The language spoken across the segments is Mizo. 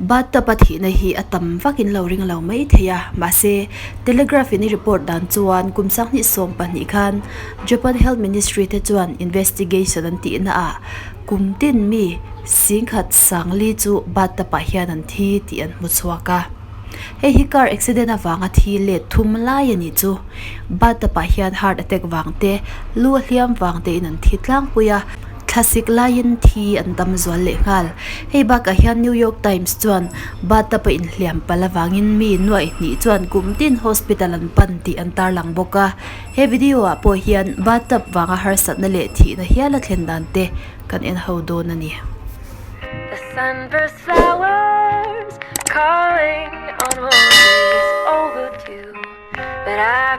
Bathtub a thihna hi a tam vak in lo ring lo mai thei a, mahse Telegraph in i report dan chuan kum sanghnih 12 khan Japan Health Ministry te chuan investigation an tihna ah kum tin mi singkhat sangli chu bathtub ah hian an thi tih an hmu chhuak a. Hei hi car accident avanga thi let thum lai a nih chu. Bathtub ah hian heart attack vang te, lu a hliam vang te in an thi tlangpui a, thlasik laiin thi an tam zual leh nghal. Hei bakah hian New York Times chuan bathtub a inhliam palh avangin mi nuaih hnih chuan kum tin hospital an pan tih an tarlang bawk a. He video ah pawh hian bathtub vanga harsatna leh thihna hial a thlen dan te kan en ho dawn a ni. The sunburst flowers calling on roses overdue But I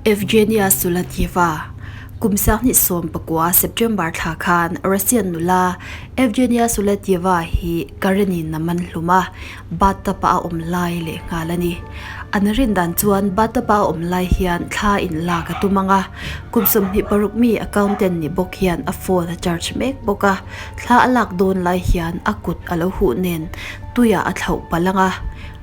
Evgenia Sulatyeva, Kum 2019 September thla khan Russian nula Evgenia Sulatyeva hi current-in a man hlum a, bathtub-a a awm lai leh nghal a ni. An rin dan chuan bathtub-a a awm lai hian thla inlak a tum ang a, kum 26 mi accountant ni bawk hian a phone a charge mek bawk a, thla a lak dawn lai hian a kut a lo huh nen tuiah a thlauh palh ang a.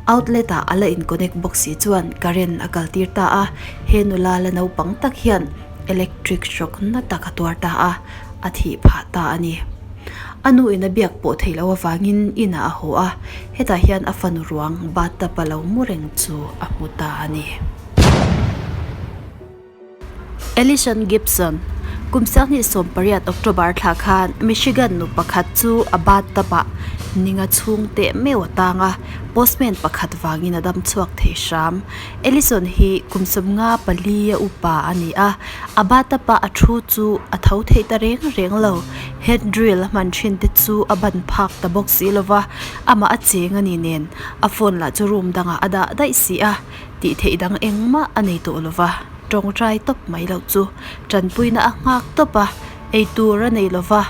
Outlet ah a la in connect bawk si chuan current a kal tir ta a, he nula la naupang tak hian electric shock na tak a tuar ta a, a thih phah ta a ni. A nu in a biak pawh theih loh avangin inah a haw a, hetah hian a fanu ruang bathtub a lo mu reng chu a hmu ta a ni. Allison Gibson, Kum 2018 October thla khan Michigan nu pakhat chu a bathtub ah ninga chhung teh meuh a tang a, postman pakhat vangin a dam chhuak thei hram. Allison hi kum 54 a upa a ni a, a bathtub ah a thu chu a tho theih ta reng reng lo. Head drill a hman thin te chu a ban phak ta bawk si lova, amah a cheng a ni nen a phone lah chu room dangah a dah daih si a. Tih theih dang engmah a nei tawh lo va, tawngtai tawp mai loh chu tanpuina a nghak tawp a, ei tur a nei lo va,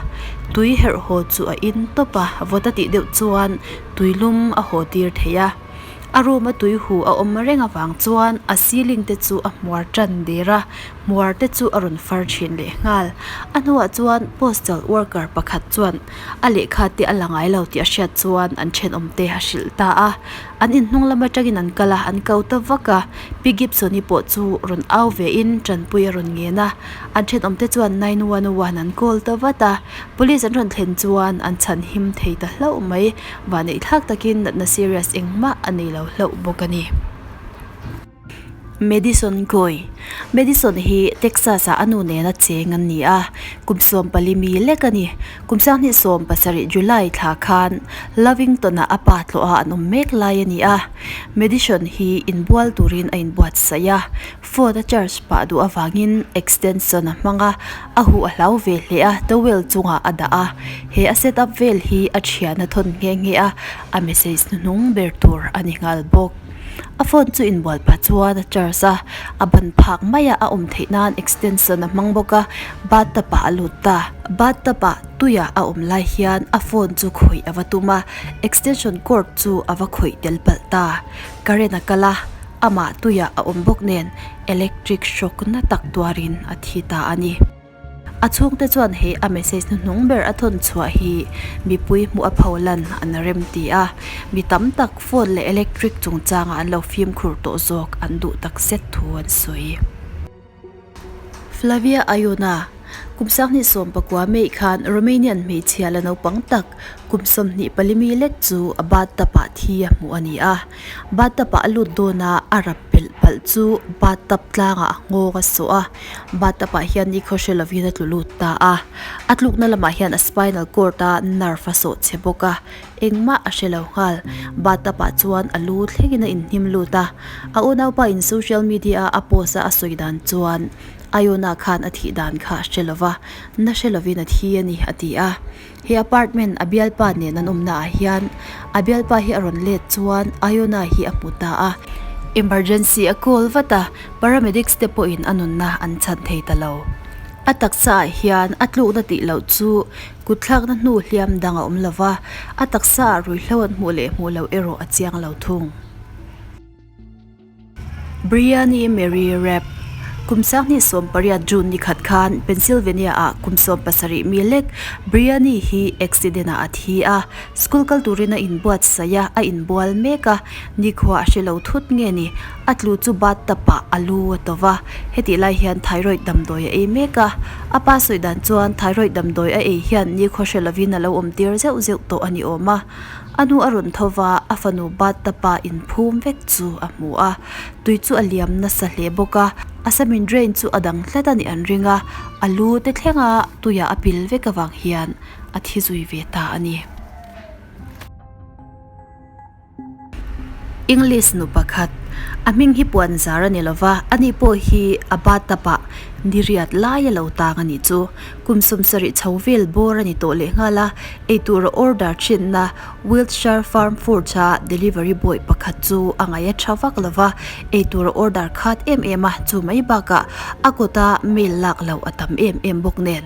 tui herh haw chu a in tawp a, vawt a tih deuh chuan tui lum a haw tir thei a. A room a tui hu a awm reng avang chuan a ceiling te chu a hmuar tan der a, hmuar te chu a rawn far thin leh nghal. A hnuah chuan postal worker pakhat chuan a lehkha te a la ngai lo tih a hriat chuan an thenawm te a hrilh ta a. An inhnung lam atangin an kal a, an ko ta vak a. Pi Gibson-i pawh chu rawn au vein tanpui a rawn ngen a. An thenawmte chuan 911 an call ta vat a. Police an rawn thlen chuan an chhan him thei ta hlauh mai. Vanneih thlak takin natna serious engmah a nei lo hlauh bawk a ni. Madison Goy, Madison hi Texas-ah a nu nena cheng an ni a, kum 14 mi lek a ni. Kum 2017 July thla khan Lovington-ah a pa tlawha an awm mek lai a ni a. Madison hi inbual turin a inbuatsaih a, phone a charge pah duh avangin extension a hmang a, a huh a hlau ve hle a, towel chungah a dah a. He a set up vel hi a thian a thawn nghe nghe a, a message hnuhnung ber tur a ni nghal bawk. A phone chu inbual pah chuan a charge a, a ban phak maia a awm theih nan extension a hmang bawk a, bathtub ah a lut ta. Bathtub ah tuia a awm lai hian a phone chu khawih a va tum a, extension cord chu a va khawih tel palh ta. Current a kal a, amah tuia a awm bawk nen electric shock na tak tuarin a thi ta a ni. A chhungte chuan he a message hnuhnung ber a thawn chhuah hi mipui hmuh a pho lan an rem ti a, mi tam tak phone leh electric chungchangah an lo fimkhur tawh zawk an duh tak zet thu an sawi. Flavia Iona, Kum 2019 May khan Romanian hmeichhia la naupang tak kum 24 mi lek chu a bathtub ah thi a hmuh a ni a. Bathtub ah a lut dawn a, a rap pelh palh chu bathtub tlangah a nghawng a sawh a. Bathtub ah hian ni khaw hre lovin a tlu lut ta a, a tlukna lamah hian a spinal cord a nerve a sawh chhe bawk a, engmah a hre lo nghal. Bathtub ah chuan a lu thlengin a inhnim lut a, a unaupa in social media a a post a a sawi dan chuan Iona khan a thih dan kha a hre lova, na hre lovin a thi a ni a ti a. He apartment a bialpa nen an awmna ah hian a bialpa hi a rawn let chuan Iona hi a hmu ta a, emergency a call vat a, paramedics te pawhin a nunna an chhan thei ta lo. A taksa ah hian a tlukna tih loh chu kutthlakna hnu hliam dang a awm lo va, a taksa ah ruihhlo an hmuh leh hmuh loh erawh a chiang lo thung. Brianne Marie Rapp. Kum 2018 June ni khat khan Pennsylvania ah kum 17 mi lek Brianni hi accident ah a thi a. School kal turin a inbuatsaih a, a inbual mek a, nikhua a hre lo thut nge ni? A tlu chu bathtub ah a lu a to va, hetih lai hian thyroid damdawi a ei mek a. A pa sawi dan chuan thyroid damdawi a ei hian nikhua hre lovin a lo awm tir zeuh zeuh tawh a ni awm a. A nu a rawn tho va, a fanu bathtub a inphum vek chu a hmu a, tui chu a liam nasa hle bawk a, a samin drain chu a dang tlat a nih an ring a, a lu te thlenga tuiah a pil vek avang hian a thi zui ve ta a ni. English nu pakhat, a hming hi puan zar a ni lova, ani pawh hi a bathtub ah niriat lai a lo tang a nih chu. Kum 70 chho vel bawr a ni tawh leh nghal a, eitur a order thinna Wiltshire Farm Foods a delivery boy pakhat chu a ngaih a tha vak lova, eitur a order khat em em a, chu mai bakah a kawta mail lak loh a tam em em bawk nen.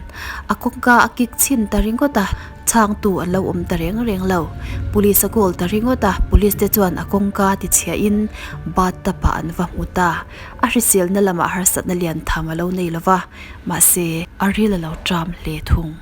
A kawngka a kik chhin ta ringawt a, chhangtu an lo awm ta reng reng lo. Police a call ta ringawt a, police te chuan a kawngka tichhiah in bathtub ah an va hmu ta. A hriselna lamah harsatna lian tham a lo nei lo va, mahse a ril a lo ṭam hle thung.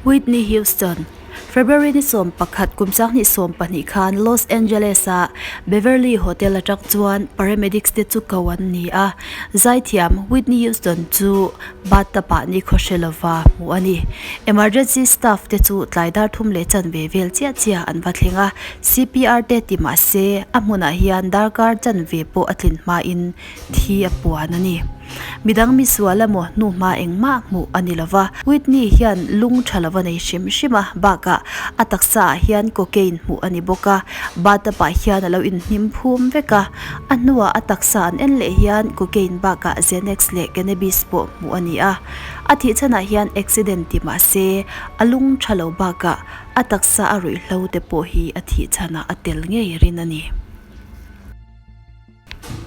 Whitney Houston, February ni 11 kum 2012 khan Los Angeles-a Beverly Hotel atang chuan paramedics te chu ko an ni a. Zaithiam Whitney Houston chu bathtub-ah ni khawhre lova hmuh a ni. Emergency staff te chu tlai dar thum leh chanve vel chiah chiah an va thleng a, CPR te ti mah se a hmunah hian darkar chanve pawh a tlin hmain thi a puan a ni. Midang misual emaw hnuhma engmah hmuh a ni lova, Whitney hian lung tha lova nei hrim hrim a, bakah a taksa ah hian cocaine hmuh a ni bawk a, bathtub ah hian a lo inhnim phum vek a, a hnuah a taksa an en leh hian cocaine bakah Xanax leh cannabis pawh hmuh a ni a, a thih chhanah hian accident ti mah se a lung tha lo bakah a taksa a ruihhlo te pawh hi a thih chhanah a tel ngei rin a ni.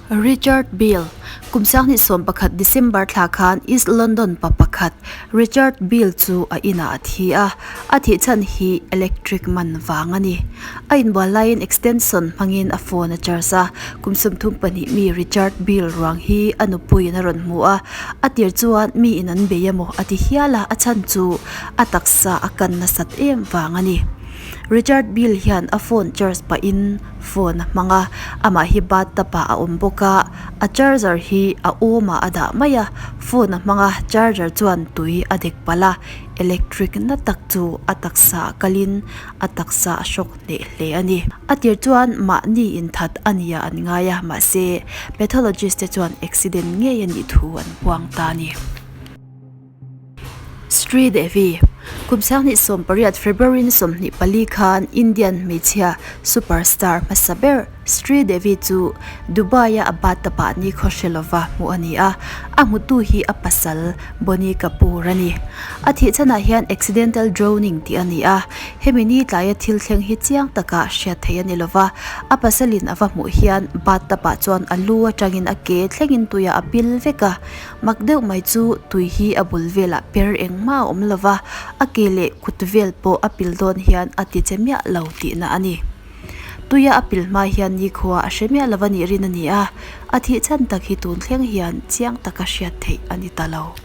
Richard Beale, Kum 2011 December thla khan East London pa pakhat Richard Beale chu a inah a thi a, a thih chhan hi electric man vang a ni. A inbual laiin extension hmangin a phone a charge a, kum 32 mi Richard Beale ruang hi a nupuiin a rawn hmu a, a tir chuan mi in an bei emaw a ti hial a, a chhan chu a taksa a kan nasat em vang a ni. Richard Beale hian a phone charge pahin phone a hmang a, amah hi bathtub ah a awm bawk a, a charger hi a awm ah a dah mai a, phone a hmang a, charger chuan tui a dek palh a, electric na tak chu a taksa ah kalin a taksa a hrawk hneh hle a ni. A tir chuan mahni inthat a nia an ngai a, mahse pathologist te chuan accident ngei a nih thu an puang ta a ni. Sri Devi, Kum 2018 February ni 24 khan Indian hmeichhia superstar hmasa ber Sri Devi chu Dubai-a a bathtub-ah ni khawhre lova hmuh a ni a, a hmutu hi a pasal Boney Kapoor a ni. A thih chhanah hian accidental drowning tih a ni a, hemi ni tlaia thil thleng hi chiang taka hriat theih a ni lova, a pasalin a va hmuh hian bathtub-ah chuan a lu atangin a ke thlengin tuiah a pil vek a, Mak deuh mai chu tui hi a bul velah per engmah a awm lo va, a ke leh kut vel pawh a pil dawn hian a ti che miah lo tihna a ni. Tuia a pil hma hian nikhua a hre miah lo va nih rin a ni a, a thih chhan tak hi tun thleng hian chiang taka hriat theih a ni ta lo.